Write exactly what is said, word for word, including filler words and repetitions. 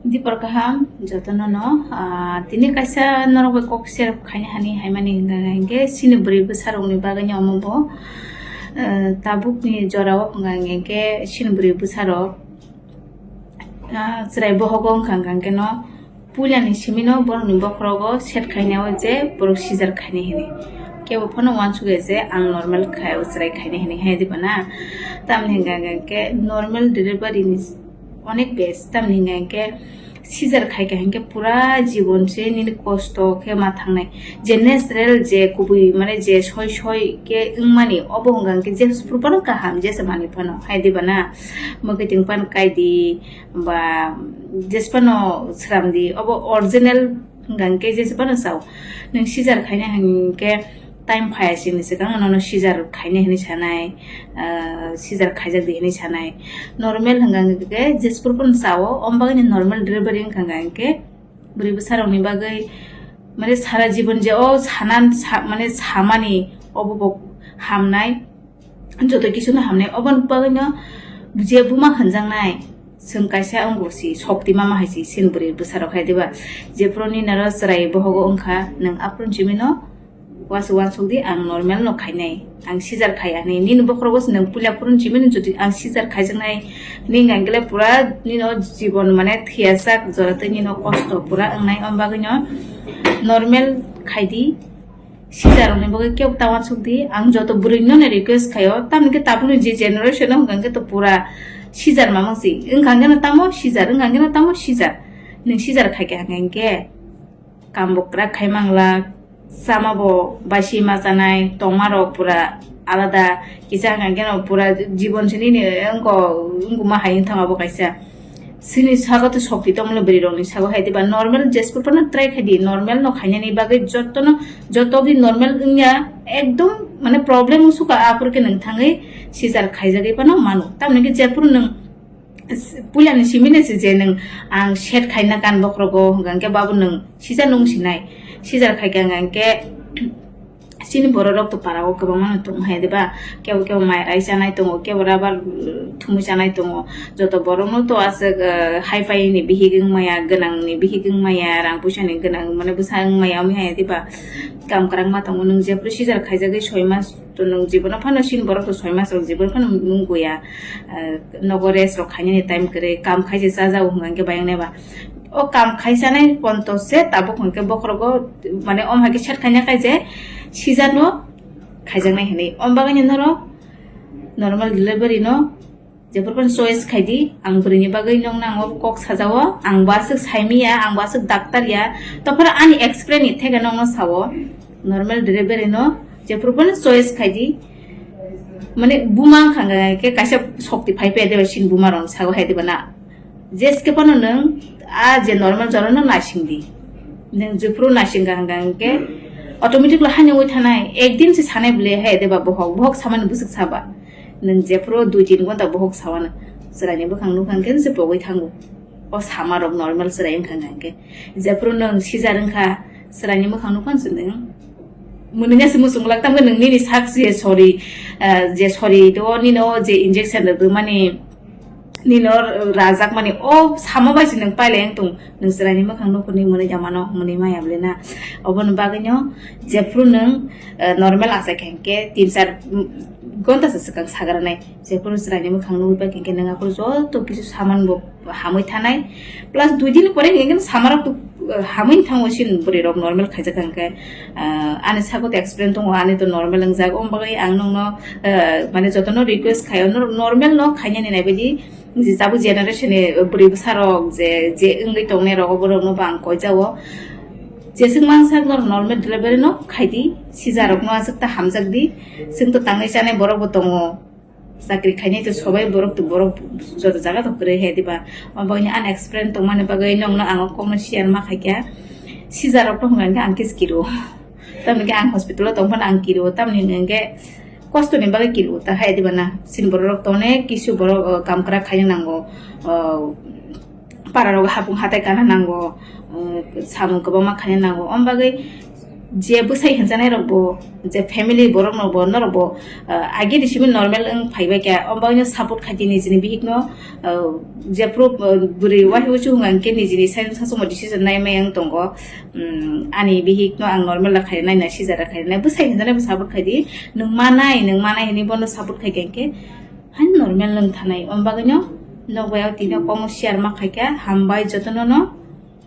Dipor kaham jotono no, ah, tini kaisa norok bai kok share khaina hani haimani hwnka hwnkhe chini bwrwi bwsarokni bagwi ni omo bo, eh, tabukni jorao hwnka hwnkhe chini bwrwi bwsarok, ah, chwrai bohogo wngkha hwnkhe no puilani simino borokni bokhorogo set khainai o je borok scissor khainai hwnwi. Kebo phano uansukya je ang normal khai o chwrai khainai hwnwi hai diba na? Tamni hwnka hwnkhe normal delivery ni onek bes, tamni hwnka hwnkhe scissor khaikha hwnkhe pura jibon se nini kosto khe ma thangnai. Je natural, je kubui, mane je soi soi khe wngmani, obo hwnka hwnkhe je phuru phano kaham, jesa manwi phano hai diba na? Mwkhwtwng phano kaidi, ba jesa phano sramdi, obo original hwnka hwnkhe jesa phano sao. Nwng scissor khaina hwnkhe time phai sini swkang nono scissor khaina hinwi sanai, ah, scissor khaijak di hinwi sanai. Normal hwnka hwnkhe jesa phuru phano sao, omo bagwi normal delivery wngkha hwnkhe bwrwi bwsarokni bagwi, mane, sara jibon je o sana sa-, mane, samani obo bo hamnai, joto kisu no hamnai. Oboni bagwi no je buma hwnjaknai, chwng kaisa wngbo si, sokti mama hai si, sin bwrwi bwsarok hai diba? Jephuru nini aro chwrai bohogo wngkha, nwng aphuru simi no uansuk uansuk di, ang normal no khainai, ang scissor khai ani. Nini bokhorogo se nwng puila phuru simi no jodi ang scissor khaijaknai, nini hwnka hwnkhe pura nini o jibon, mane, thwiyasak jora tei nini o kosto pura wngnai, omo bagwi no normal khai di. Scissor rokni bagwi kebo ta uansuk di, ang joto bwrwi no request khaio, tamni khe tabukni je generation o hwnka hwnkhe to pura scissor mamang si, wngkha hwnkhe no tamo scissor, wngkha hwnkhe no tamo scissor. Nwng scissor khaikha hwnkha hwnkhe kam bo kwrak khai mangla, chama bo baisi ma chanai, tongma rok pura alada, kisa hwnka hwnkhe no pura jibon se nini wngko, wngkuma hai wngthang abo kaisa. Chini sago to sokti tongmani bwrwi rokni sago hai diba, normal jeskur phano try khai di, normal no khainani bagwi jotono, joto di normal wngya, ekdom mane problem wng suka, aphuru khe nwng thangwi scissor khaijagwi phano mano. Tamoni khe jephuru nwng puilani simini se je nwng ang set khaina kan bokhorogo hwnka hwnkhe babu nwng scissor nung sinai, scissor khaikha hwnka hwnkhe chini borok rok to para o kwbangma no tongo hai diba, kebo kebo mai rai chanai tongo, kebo rubber, uh, thumui chanai tongo, joto borok no to aswk, uh, hai phai ni bihik wng maya, gwnang ni bihik wng maya, rang puisa ni gwnang mane bwsa wng maya, omo hai diba kam kwrang ma tongo, nwng jephuru scissor khaijagwi soi mas to nwng jibono phano chini borok to soi mas rok jibono phano nung kuya, uh, nogo rest rok khainani time kwrwi, kam khai se chajago hwnka hwnkhe bayang nai ba. O kam khai chanai ponto se tabuk hwnkhe bokhorogo, mane, om hai khe set khaina khai je scissor no khaijaknai hinwi. Om bagwi no norok normal delivery no jephuru phano choice khai di, ang bwrwini bagwi nokno ang o kok sajao, ang bo aswk saimiya, ang bo aswk doctor ya, tophoro ani experience ni theke nokno sao, normal delivery no jephuru phano choice khai di, mane, buma wngkha hwnkhe kaisa sokti phai paiya diba, chini buma rok ni sago hai diba na? Jeske phano nwng a je normal jora no naising di. Nwng jephuru naising kha hwnka hwnkhe automatically hani wngwi thanai. Ekdin se sanai bwle hai diba bohok, bohok samani bwswk saba. Nwng jephuru dui tin ghonta bohok sawano, chwraini bwkhang nukha hwnkhe se pogwi thango. O sama rok normal chwrai wngkha hwnkhe. Jephuru nwng sijar wngkha, chwraini bwkhang nukha hwnkhe nwng mwnwino se muchung glak, tamkhe nwng nini sak je sori, ah, je sori do, nini o je injection rwmani, nini o rajakmani, o samo bai se nwng pailai wng tong, nwng chwraini mwkhang nukhorni mwnwi ya mano, mwnwi maya bwle na? Oboni bagwino jephuru nwng, ah, normal achai kha hwnkhe tin char, mm, ghonta se swkang sagranai, jephuru chwraini mwkhang nugwi pai kha hwnkhe nwng aphuru joto kisu saman bo hamwi thanai, plus dui din pore hwnkhe samarok to, uh, hamwi thango, sin bwrwi rok normal khaijak hwnkhe, uh, ani sago to experience tongo, ani to normal wngjak, omo bagwi ang nokno, uh, mane jotono request khaio, nor-, normal no khainani naibaidi, je tabuk generation ni bwrwi bwsa rok je, je wngwi tongnai rok, oborok no bo ang koijao, jeswk mansak norok normal delivery no khaidi, sijarok no aswk ta hamjak di, chwng to tangwi chanai borok bo tongo. Chakri khainai to sobai borok to borok joto jaga to kwrwi hai diba. Omo bagwi unexperience tongmani bagwi nokno ang o kokno share ma khaikha. Sijarok to hwnka hwnkhe ang khe kiro. Tamni hwnkhe ang hospital o tongphano ang kiro. Tamni hwnkhe kosto ni bagwi kiro ta hai diba na. Chini borok rok to onek kisu borok, o, kam kwrak khaina nango. O, para rogo hapung hatai kana nango, uh, samung kwbangma khaina nango. Omo bagwi Je bwsai hinjanai rok bo, je family borok no bo, norok bo, ah, age ni simi normal wng phaibai kha, omo bagwi no support khai di nijini bihik no, ah, jephru, ah, bwrwi wahai uchu hwnga hwnkhe nijini sai sasungo decision nai mai wng tongo. Hmm, ani bihik no ang normal da khai nai na, sijara khai nai, bwsai hinjanai bo support khai di, nwng manai, nwng manai hinwi bono support khai kha hwnkhe, hai normal wng thanai, omo bagwi no nok bai o tini o komo share ma khai kha, hambai jotono no.